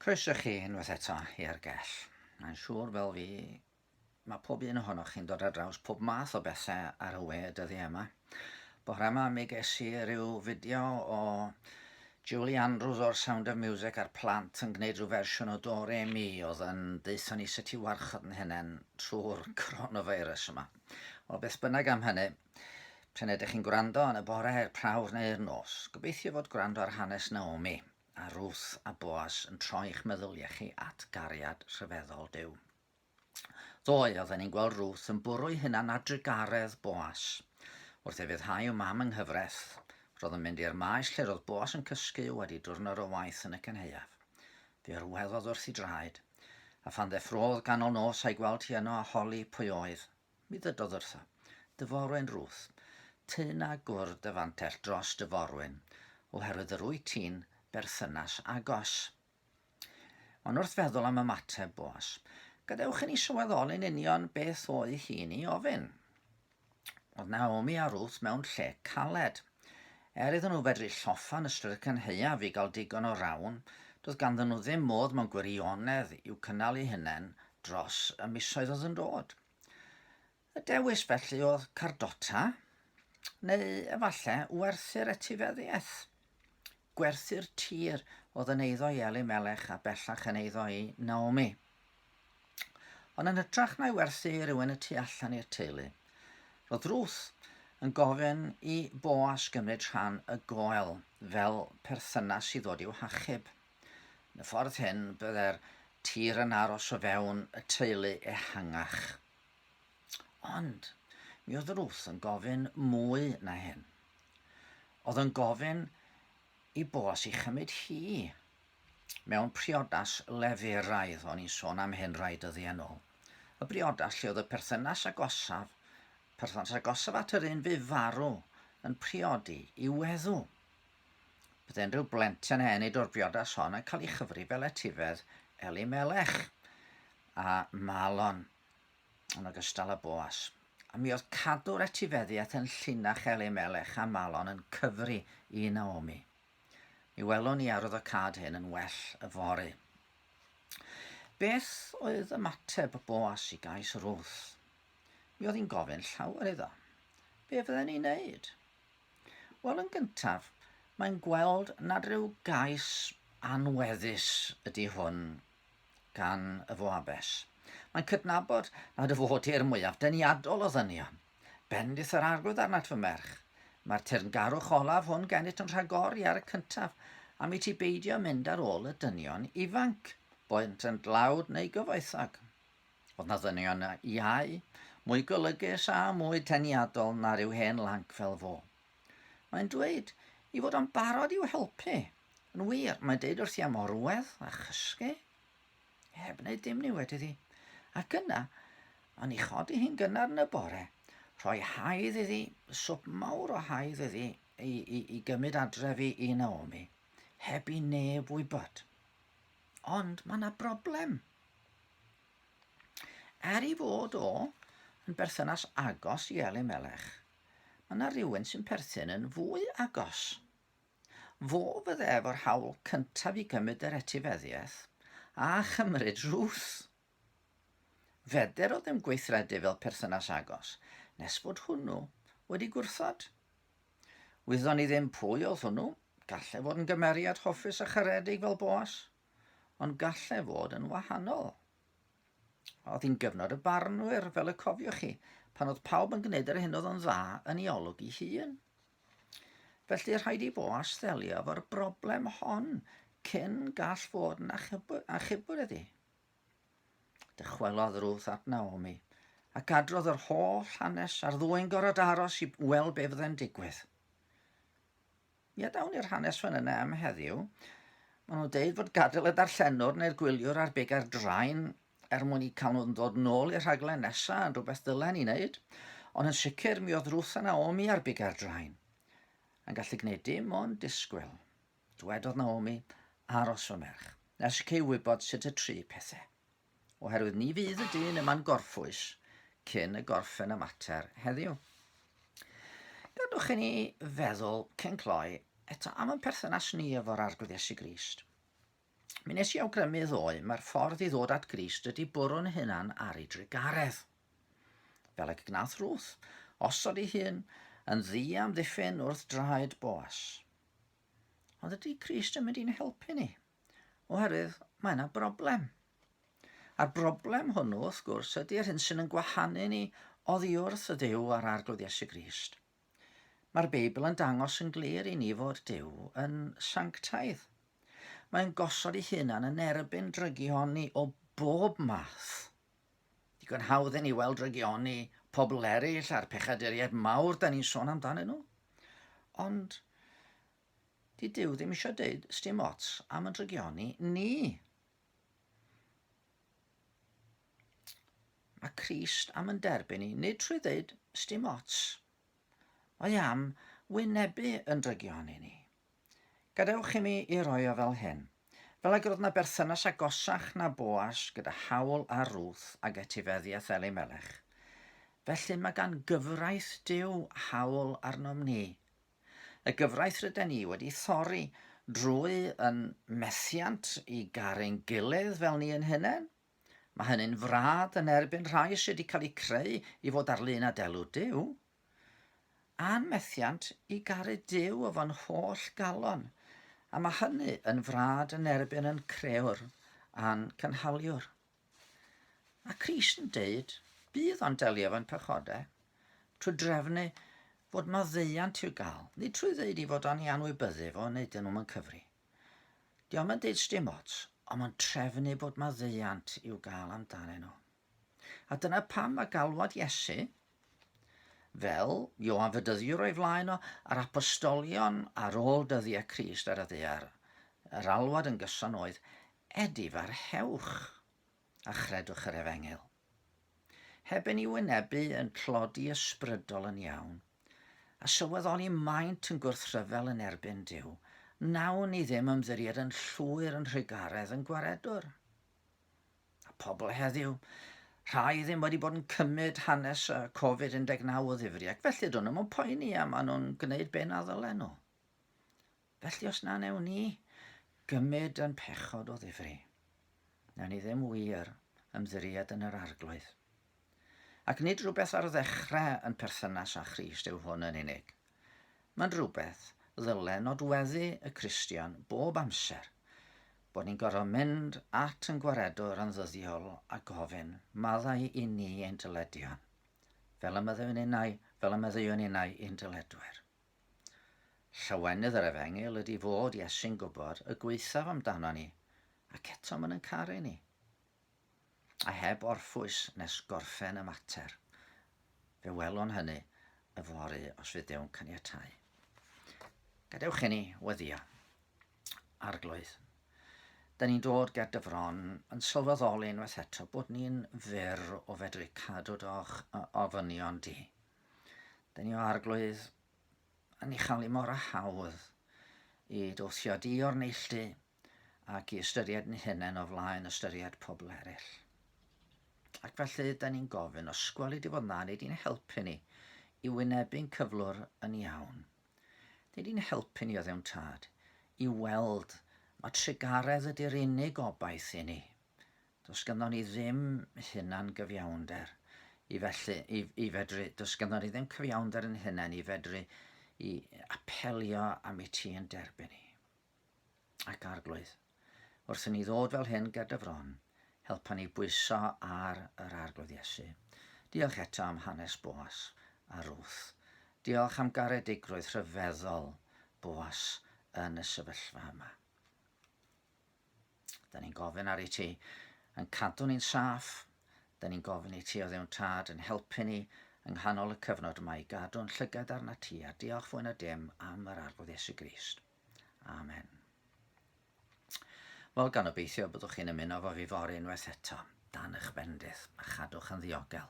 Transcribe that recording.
Croeso chi unwaith eto i'r gell. Mae'n siŵr fel fi, mae pob un ohonoch chi'n dod ar draws pob math o bethau ar y we y dyddiau yma. Bore yma mi ges i ryw fideo o Julie Andrews o'r Sound of Music a'r plant yn gwneud rhyw fersiwn o Do Re Mi oedd yn deutha ni sut i warchod yn hunain trwy'r coronavirus yma. Wel, beth bynnag am hynny, p'un ydych chi'n gwrando yn y bore, i'r prawr neu'r nos, gobeithio fod gwrando ar hanes Naomi a Ruth a Boaz yn troi'ch meddyliau chi at gariad rhyfeddol Duw. Ddoe, oedden ni'n gweld Ruth yn bwrw'i hunan ar drugaredd Boaz. Wrth ei fyddhau i'w mam yng nghyfraith, roedd yn mynd i'r maes lle roedd Boaz yn cysgu wedi diwrnod o waith yn y cynhaeaf. Fe orweddodd wrth ei draed, a phan ddeffrôdd ganol nos a'i gweld hi yno a holi pwy oedd, Mi ddydodd wrtho, Dy forwyn Ruth, tyn a gwr dy fantell dros dy forwyn, oherwydd yr wyt ti'n berthynas agos. Ond wrth feddwl am ymateb Boas, gadewch i ni sylweddoli'n union beth oedd hi'n ei ofyn. Oedd Naomi a Ruth mewn lle caled. Er iddyn nhw fedru lloffa yn ystod y cynhaeaf i gael digon o rawn, doedd ganddyn nhw ddim modd mewn gwirionedd i'w cynnal eu hunain dros y misoedd oedd yn dod. Y dewis felly oedd cardota, neu efallai werthu'r etifeddiaeth. Gwerthu'r tir oedd yn eiddo i Elimelech a bellach yn eiddo i Naomi. Ond yn hytrach na'i werthu i rywun y tu allan i'r teulu, roedd Ruth yn gofyn i Boas gymryd rhan y goel fel perthynas i ddod i'w hachub. Yn y ffordd hyn, byddai'r tir yn aros o fewn y teulu ehangach. Ond, mi oedd Ruth yn gofyn mwy na hyn. Oedd yn gofyn i Boas i chymryd hi mewn priodas leferaidd, o'n i'n sôn am hyn rai dyddiau yn ôl. Y briodas lle oedd y perthynas agosaf, perthynas agosaf at yr un fu farw yn priodi i weddw. Bydd unrhyw blentyn a enid o'r briodas hon yn cael ei chyfri fel etifedd Elimelech a Malon, yn ogystal â Boas. A mi oedd cadw'r etifeddiaeth yn llinach Elimelech a Malon yn cyfri i Naomi. Mi welwn ni arwyddocâd hyn yn well yfory. Beth oedd ymateb Boas i gais Ruth? Mi oedd hi'n gofyn llawer iddo. Be fydden ni'n neud? Wel, yn gyntaf, mae'n gweld nad rhyw gais anweddus ydy hwn gan y Foabes. Mae'n cydnabod nad y fo di'r mwyaf deniadol o ddynion. Bendith yr Arglwydd arnat fy merch. Mae'r teyrngarwch olaf hwn gennyt yn rhagori ar y cyntaf, am i ti beidio mynd ar ôl y dynion ifanc, boent yn dlawd neu gyfoethog. Oedd 'na ddynion iau, mwy golygus a mwy deniadol na rhyw hen lanc fel fo. Mae'n dweud i fod o'n barod i'w helpu. Yn wir, mae'n deud wrthi am orwedd a chysgu, heb wneud dim niwed iddi. Ac yna, mae'n ei chodi hi'n gynnar yn y bore, rhoi haidd iddi, swp mawr o haidd iddi, i, i, i gymryd adref i, i Naomi, heb i neb wybod. Ond mae yna broblem. Er ei fod o yn berthynas agos i Elimelech, mae yna rywun sy'n perthyn yn fwy agos. Fo fydde efo'r hawl cyntaf i gymryd yr etifeddiaeth a chymryd Ruth. Feder o ddim gweithredu fel perthynas agos nes fod hwnnw wedi gwrthod. Wyddon ni ddim pwy oedd hwnnw, gallai fod yn gymeriad hoffus a charedig fel Boas. Ond gallai fod yn wahanol. Oedd hi'n gyfnod y barnwyr, fel y cofiwch chi, pan oedd pawb yn gwneud yr hyn oedd yn dda yn ei olwg ei hun. Felly rhaid i Boas ddelio efo'r broblem hon cyn gall fod yn achubwr iddi. Dychwelodd Ruth at Naomi ac adrodd yr holl hanes a'r ddwy'n gorfod aros i weld be fydde'n digwydd. Mi adawn ni'r hanes fan yna am heddiw. Maen nhw'n deud fod gadael y darllenwr neu'r gwyliwr ar bigau'r draen er mwyn i cael nhw'n dod nôl i'r rhaglen nesaf yn rhywbeth dylen ni wneud. Ond yn sicr mi oedd Ruth a Naomi ar bigau'r draen yn gallu gwneud dim ond disgwyl. Dwedodd Naomi, aros fy merch, nes y cei wybod sut y try pethau. Oherwydd ni fydd y dyn yma'n gorffwys cyn y gorffen y mater heddiw. Gadwch i ni feddwl cyn cloi eto am ein perthynas ni efo'r Arglwydd Iesu Grist. Mi nes i awgrymu ddoe, mae'r ffordd i ddod at Grist ydy bwrw'n hunan ar ei drugaredd. Fel ag y gnath Ruth, osod ei hun yn ddi amddiffyn wrth draed Boas. Ond ydy Crist yn mynd i'n helpu ni? Oherwydd mae yna broblem. A'r broblem hwnnw, wrth gwrs, ydy'r hyn sy'n yn gwahanu ni oddi wrth y Duw a'r Arglwydd Iesu Grist. Mae'r Beibl yn dangos yn glir i ni fod Duw yn sanctaidd. Mae'n gosod ei hunan yn erbyn drygioni o bob math. Digon hawdd i ni weld drygioni pobl eraill a'r pechaduriaid mawr da ni'n sôn amdanyn nhw. Ond di Duw ddim eisiau deud sdim ots am yn drygioni ni. Mae Crist am yn derbyn ni, nid trwy ddeud sdim ots. Mae am wynebu yn drygion i ni. Gadewch i mi i roi o fel hyn. Fel ag roedd na berthynas agosach na Boas gyda Hawl a Ruth ag etifeddiaeth Elimelech, felly mae gan gyfraith Duw hawl arnom ni. Y gyfraith ryden ni wedi thorri drwy yn methiant i garu'n gilydd fel ni yn hunain. Mae hynny'n frad yn erbyn rhai sydd wedi cael eu creu i fod ar lun a delw Duw. A'n methiant i garu Duw efo'n holl galon, a mae hynny yn frad yn erbyn yn crëwr a'n cynhaliwr. Mae Crist yn deud, bydd o'n delio efo'n pechodau, trwy drefnu fod maddeuant i'w gael, nid trwy ddeud i fod o'n i anwybyddu fo neu dyn nhw'n cyfri. Dio'm yn deud sdim ots, ond mae'n trefnu bod maddeuant i'w gael amdanyn nhw. A dyna pam mae galwad Iesu, fel Ioan Fedyddiwr o'i flaen o, a'r apostolion ar ôl dyddiau Crist ar y ddaear, yr alwad yn gyson oedd, Edifarhewch a chredwch yr efengyl. Heb yn ei wynebu yn tlodi ysbrydol yn iawn, a sylweddoli maint yn gwrthryfel yn erbyn Duw, wnawn ni ddim ymddiried yn llwyr yn nhrugaredd yn Gwaredwr. A pobl heddiw, rhai ddim wedi bod yn cymryd hanes y Covid-19 o ddifri, ac felly dyn nhw'n poeni a maen nhw'n gwneud be na ddylen nhw. Felly os na wnewn ni gymryd yn pechod o ddifri, wnawn ni ddim wir ymddiried yn yr Arglwydd. Ac nid rhywbeth ar ddechrau yn perthynas â Christ yw hwn yn unig. Mae'n rhywbeth ddyle nodweddu y Cristion bob amser, bod ni'n gorfod mynd at yn Gwaredwr yn ddyddiol a gofyn, maddau i ni ein dyledion, fel y maddeuwn innau, fel y maddeuwn innau i'n dyledwyr. Llawenydd yr Efengyl ydy fod Iesu'n gwybod y gwaethaf amdano ni, ac eto maen yn caru ni. A heb orffwys nes gorffen y mater. Fe welwn hynny yfory os fydd Duw'n caniatáu. Gadewch i ni weddio. Arglwydd, da ni'n dod ger dy fron yn sylweddoli unwaith eto bod ni'n fyr o fedru cadw dy ofynion di. Da ni o Arglwydd yn ei chael hi mor hawdd i dwthio di o'r neilltu ac i ystyried yn hunain o flaen ystyried pobl eraill. Ac felly, da ni'n gofyn, os gweli di fod na, neu di'n helpu ni i wynebu'n cyflwr yn iawn. Neu di'n helpu ni o ddewn tad i weld mae trugaredd ydy'r unig obaith i ni. Does ganddo ni ddim hunan gyfiawnder i felly, i, i fedru, does ganddo ni ddim cyfiawnder yn hunain i fedru i apelio am i ti yn derbyn ni. Ac Arglwydd, wrth i ni ddod fel hyn ger dy fron, helpa ni bwyso ar yr Arglwydd Iesu. Diolch eto am hanes Boas a Ruth. Diolch am garedigrwydd rhyfeddol Boas yn y sefyllfa yma. Da ni'n gofyn ar i ti yn cadw ni'n saff. Da ni'n gofyn i ti o Dduw'n Tad yn helpu ni yng nghanol y cyfnod yma i gadw'n llygad arna ti a diolch fwy na dim am yr Arglwydd Iesu Grist. Amen. Wel, gan obeithio byddwch chi'n ymuno fo fi fory unwaith eto, dan eich bendith, a chadwch yn ddiogel.